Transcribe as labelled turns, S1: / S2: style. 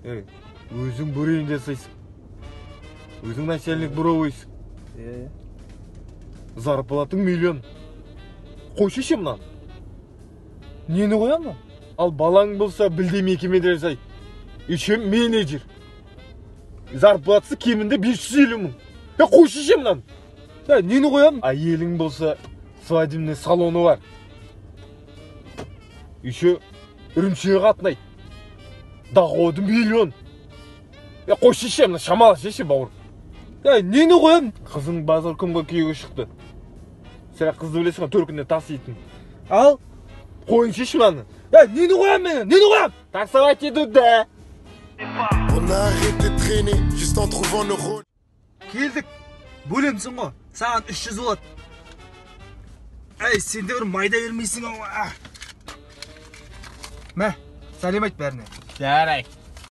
S1: Ей, өзің бурен жасайсың. Өзің начальник буровойсың.
S2: Е.
S1: Зарплатың миллион. Қойшы ше мынаны.
S2: Нені қоямын?
S1: Ал балаң болса білдей мекемеде жасайды. Еще менеджер. Зарплатасы кемінде 550 мың. Е, қойшы ше мынаны.
S2: Е, нені қоямын?
S1: Әйелің болса свадебный салоны бар. Еще Үрімшіге қатынайды. Доходы миллион. Е, қойшы ше мына, шамалы ше, бауырым.
S2: Е, нені қоямын?
S1: Қызың базар күнге күйеуге шықты. Сен қызды білесің ғой, төркініне таситын.
S2: Ал?
S1: Қойыңшы ше мынаны.
S2: Е, нені қоямын мен? Нені қоямын?
S1: Таксовать ету да.
S3: On a arrêté de traîner juste en trouvant nos rôles.
S2: Келдік. Бөлемсің ғой. Саған 300 болады. Әй, сен де бір майда бермейсің ау. Мә, сәлем айт бәріне.
S1: Жарай.